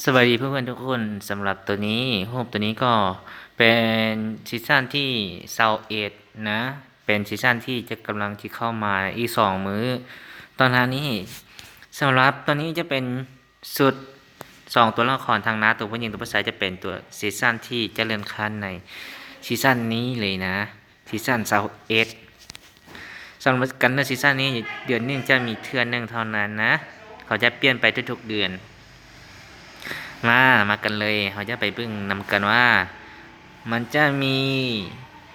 ສະບາຍດີເພື່ອນໆທຸກຄົນ. ສຳລັບໂຕນີ້ ຮູບໂຕນີ້ກໍເປັນຊີຊັນທີຊາວເອັດນະ, ເປັນຊີຊັນທີ່ຈະກຳລັງຈະເຂົ້າມາອີກສອງມື້ຕອນໜ້ານີ້. ສຳລັບໂຕນີ້ຈະເປັນຊຸດສອງຕົວລະຄອນທາງໜ້າ, ຕົວຜູ້ຍິງ ຕົວຜູ້ຊາຍ ຈະເປັນຕົວຊີຊັນທີ່ຈະເລື່ອນຂັ້ນໃນຊີຊັນນີ້ເລີຍນະ. ຊີຊັນຊາວເອັດ. ສຳລັບກັນເລື່ອນຊີຊັນນີ້ ເດືອນໜຶ່ງຈະມີເທື່ອໜຶ່ງເທົ່ານັ້ນນະ, ເຂົາຈະປ່ຽນໄປທຸກໆເດືອນ. ມາ ມາກັນເລີຍ, ເຮົາຈະໄປເບິ່ງນຳກັນວ່າມັນຈະມີ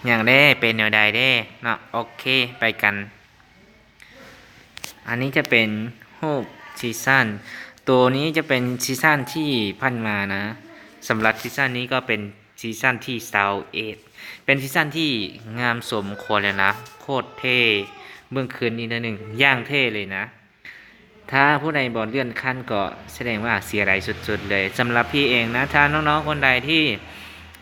ຫຍັງແດ່ ເປັນແນວໃດແດ່ເນາະ. ໂອເຄ ໄປກັນ. ອັນນີ້ຈະເປັນຮູບຊີຊັນ, ໂຕນີ້ຈະເປັນຊີຊັນທີ່ຜ່ານມານະ. ສຳລັບຊີຊັນນີ້ກໍເປັນ ຊີຊັນທີຊາວເອັດ ເປັນຊີຊັນທີ່ງາມສົມຄວນເລີຍນະ, ໂຄດເທ່. ເບິ່ງຄືນອີກໜ້ອຍໜຶ່ງ ຢ່າງເທ່ເລີຍນະ. ຖ້າຜູ້ໃດບໍ່ເລື່ອນຂັ້ນກໍສະແດງວ່າເສຍດາຍສຸດໆເລີຍ. ສຳລັບພີ່ເອງນະ, ຖ້ານ້ອງໆຄົນໃດທີ່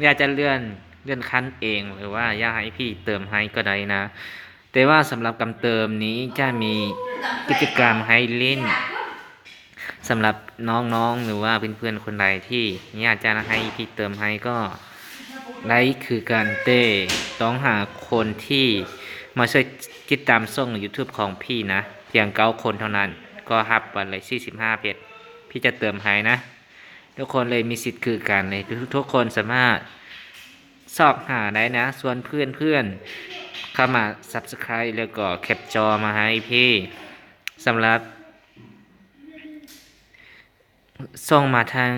ຢາກຈະເລື່ອນ ເລື່ອນຂັ້ນເອງ ຫຼືວ່າຢາກໃຫ້ພີ່ເຕີມໃຫ້ກໍໄດ້ນະ, ແຕ່ວ່າສຳລັບການເຕີມນີ້ຈະມີກິດຈະກຳໃຫ້ຫຼິ້ນ. ສຳລັບນ້ອງໆ ຫຼືວ່າເພື່ອນໆຄົນໃດທີ່ຢາກຈະໃຫ້ພີ່ເຕີມໃຫ້ກໍໄດ້ຄືກັນ, ແຕ່ຕ້ອງຫາຄົນທີ່ມາຊ່ວຍຕິດຕາມຊ່ອງຢູທູບຂອງພີ່ນະ, ພຽງເກົ້າຄົນເທົ່ານັ້ນ ກໍຮັບໄປເລີຍສີ່ສິບຫ້າເພັດ, ພີ່ຈະເຕີມໃຫ້ນະ. ທຸກຄົນເລີຍມີສິດຄືກັນເລີຍ, ທຸກໆຄົນສາມາດຊອກຫາໄດ້ນະ, ຊວນເພື່ອນໆເຂົ້າມາຊັບສະໄຄຣບ໌ ແລ້ວກໍແຄັບຈໍມາໃຫ້ພີ່. ສຳລັບ ສົ່ງມາທາງ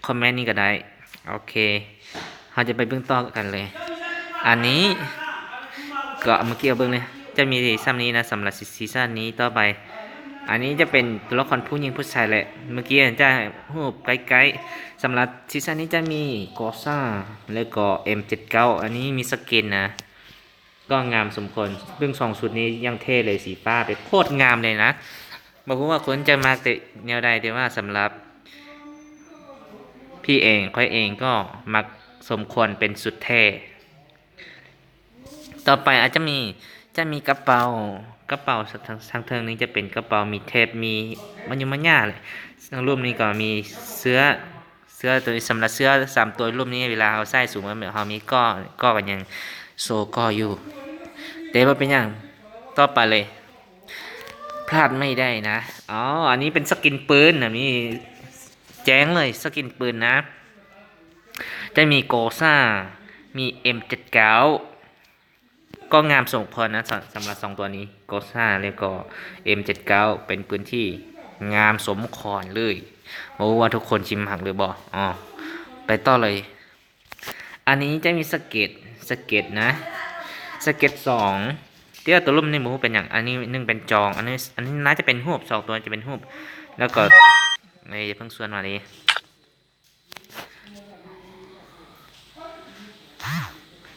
ຄອມເມັນນີ້ກໍໄດ້. ໂອເຄ ເຮົາຈະໄປເບິ່ງຕໍ່ກັນເລີຍ. ອັນນີ້ກໍເມື່ອກີ້ເອົາເບິ່ງເລີຍ, ຈະມີສ່ຳນີ້ນະ ສຳລັບຊີ ຊີຊັນນີ້. ຕໍ່ໄປ ອັນນີ້ຈະເປັນຕົວລະຄອນຜູ້ຍິງຜູ້ຊາຍແຫຼະ, ເມື່ອກີ້ຈະຮູບໃກ້ໆ. ສຳລັບຊີຊັນນີ້ຈະມີໂກຊາ ແລ້ວກໍເອັມເຈັດເກົ້າ, ອັນນີ້ມີສະກິນນະ. ກໍງາມສົມຄວນ. ເບິ່ງສອງຊຸດນີ້ຢ່າງເທ່ເລີຍ, ສີຟ້າເປັນໂຄດງາມເລີຍນະ. ບໍ່ຮູ້ວ່າຄົນຈະມັກແນວໃດ, ແຕ່ວ່າສຳລັບພີ່ເອງ, ຂ້ອຍເອງກໍມັກສົມຄວນເປັນຊຸດແທ້. ຕໍ່ໄປອາດຈະມີ, ຈະມີກະເປົາ, ກະເປົາທາງ, ທາງເທິງນີ້ຈະເປັນກະເປົາ, ມີເທັບ, ມີມາຍຸມາຍາເລີຍ. ທາງລຸ່ມນີ້ກໍມີເສື້ອ, ເສື້ອໂຕນີ້ ສຳລັບເສື້ອສາມໂຕລຸ່ມນີ້ ເວລາເຮົາໃສ່ ສົມມຸດເຮົາມີເກາະ, ເກາະກໍຍັງໂຊເກາະຢູ່, ແຕ່ບໍ່ເປັນຫຍັງ. ຕໍ່ໄປເລີຍ, ພາດໄມ່ໄດ້ນະ. ອໍ ອັນນີ້ເປັນສະກິນປືນນະ, ມີແຈ້ງເລີຍ ສະກິນປືນນະ. ຈະມີໂກຊາ, ມີເອັມເຈັດເກົ້າ. ກໍງາມສົມຄວນນະ, ສຳລັບສອງຕົວນີ້ ໂກຊາ ແລ້ວກໍເອັມເຈັດເກົ້າ ເປັນປືນທີ່ງາມສົມຄວນເລີຍ. ບໍ່ຮູ້ວ່າທຸກຄົນຊິມັກຫຼືບໍ່. ອໍ ໄປຕໍ່ເລີຍ. ອັນນີ້ຈະມີສະເກັດ, ສະເກັດນະ, ສະເກັດສອງ. ແຕ່ວ່າຕົວລຸ່ມນີ້ບໍ່ຮູ້ເປັນຫຍັງ, ອັນນີ້ໜຶ່ງເປັນຈອງ, ອັນນີ້, ອັນນີ້ໜ້າຈະເປັນຮູບ, ສອງຕົວຈະເປັນຮູບ. ແລ້ວກໍ ເອີ ຢ່າເພິ່ງຊວນມາເດ້.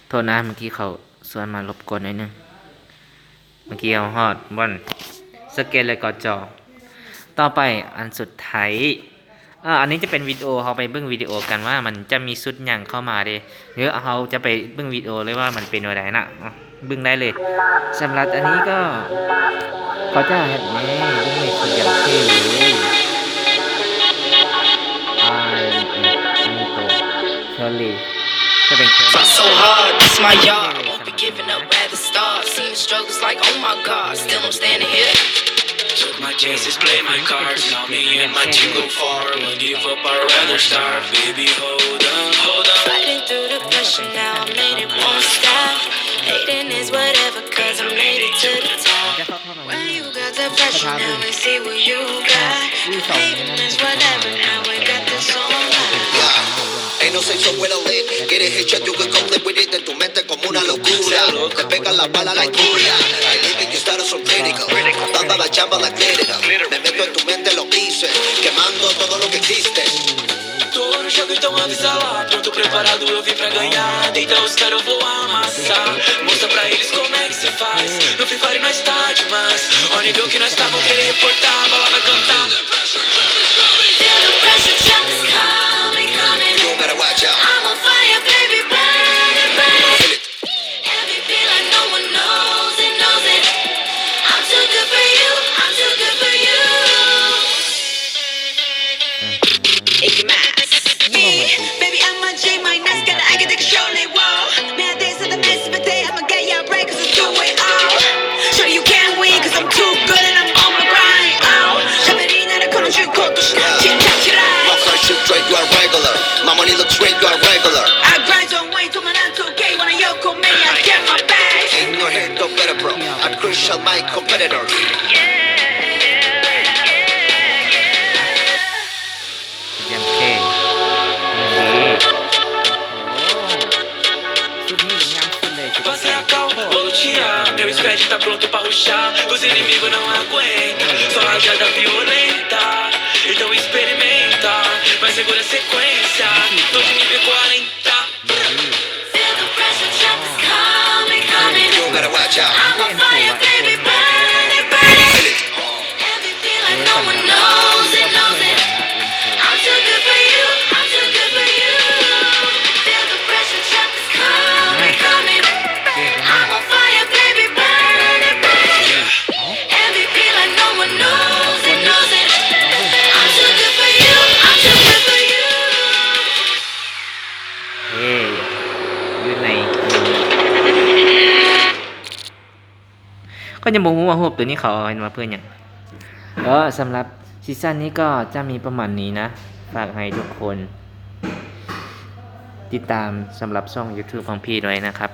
ໂທດນະ, ເມື່ອກີ້ເຂົາຊວນມາລົບກວນໜ້ອຍໜຶ່ງ. ເມື່ອກີ້ເຮົາຮອດບ່ອນສະເກັດ ແລ້ວກໍຈອ. ຕໍ່ໄປອັນສຸດທ້າຍ, ເອີ ອັນນີ້ຈະເປັນວິດີໂອ, ເຮົາໄປເບິ່ງວິດີໂອກັນວ່າມັນຈະມີຊຸດຫຍັງເຂົ້າມາເດ້, ຫຼືເຮົາຈະໄປເບິ່ງວິດີໂອເລີຍວ່າມັນເປັນແນວໃດນະ. ເບິ່ງໄດ້ເລີຍ. ສຳລັບອັນນີ້ກໍ ເຂົາຈະເຮັດແນວ ເບິ່ງໃນໂປຣແກຣມເທ່ເລີຍ. ອາ ອັນນີ້ໂຕເຄີລີ ຈະເປັນເຄີລີ. Fuck so hard, this my yard. I won't be giving up, rather starve. Seeing struggles like, oh my God, still I'm standing here. Took my chances, play my cards. Now me and my team go far. Won't give up, I'd rather starve. Baby, hold on, hold on. Fighting through the pressure, now I made it, won't stop. Hating is whatever, 'cause I made it to the top. When you got the pressure, now let's see what you got. Hating is whatever, now we got this on lock. Ain't no safe somewhere to live. Get a headshot, you can come live with it. En tu mente como una locura. Te pega la bala like Julia. I live it, you status so critical. Dando la chamba like glitter. Me meto en tu mente, lo hice. Quemando todo lo que existe. Tô no jogo, então avisa lá. Pronto, preparado, eu vim pra ganhar. Deita os cara, eu vou amassar. Mostra pra eles como é que se faz. No Free Fire nós tá demais. Ó, nível que nós tá, vão querer reportar. A bola vai cantar. Feel the pressure, jump is coming, coming. You better watch out. I'm on fire, baby, burn it, burn it. Feel it. Every feel like no one knows it, knows it. I'm too good for you, I'm too good for you. Hey, you mad? Yeah. My fresh shoes straight, you are regular. My money looks great, you are regular. I grind on way to my nine to K, wanna yo come me, I get my bag. In your head, don't better, bro. I crush all my competitors. ຢ້ຽມເທ່ ຍິນດີ ໂອ້ ຊຸດນີ້ງາມສຸດເລີຍ Passa a calma, vou te tirar. Meu squad tá pronto pra ruxar. Os inimigos não aguentam. Só rajada violenta. Então experimenta. Mas segura a sequência. Tô de nível quarenta. Feel the pressure, trap is coming, coming. You better watch out. I'm on fire, baby, burn it, burn it. M V P like no one knows it, knows it. I'm too good for you, I'm too good for you. Feel the pressure, trap is coming, coming. I'm on fire, baby, burn it, burn it. M V P like no one knows it, knows it. I'm too good for you, I'm too good for you. ເອີ ຢູ່ໃນ ກໍຍັງບໍ່ຮູ້ວ່າຮູບໂຕນີ້ເຂົາເອົາມາເພື່ອຫຍັງ. ກໍສຳລັບຊີຊັນນີ້ກໍຈະມີປະມານນີ້ນະ ຝາກໃຫ້ທຸກຄົນຕິດຕາມສຳລັບຊ່ອງຢູທູບຂອງພີດໄວ້ນະຄັບ.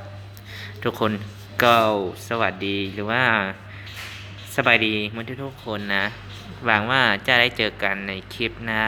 ທຸກຄົນກໍສະຫວັດດີ ຫຼືວ່າສະບາຍດີໝົດທຸກໆຄົນນະ. ຫວັງວ່າຈະໄດ້ເຈີກັນໃນຄລິບໜ້າ.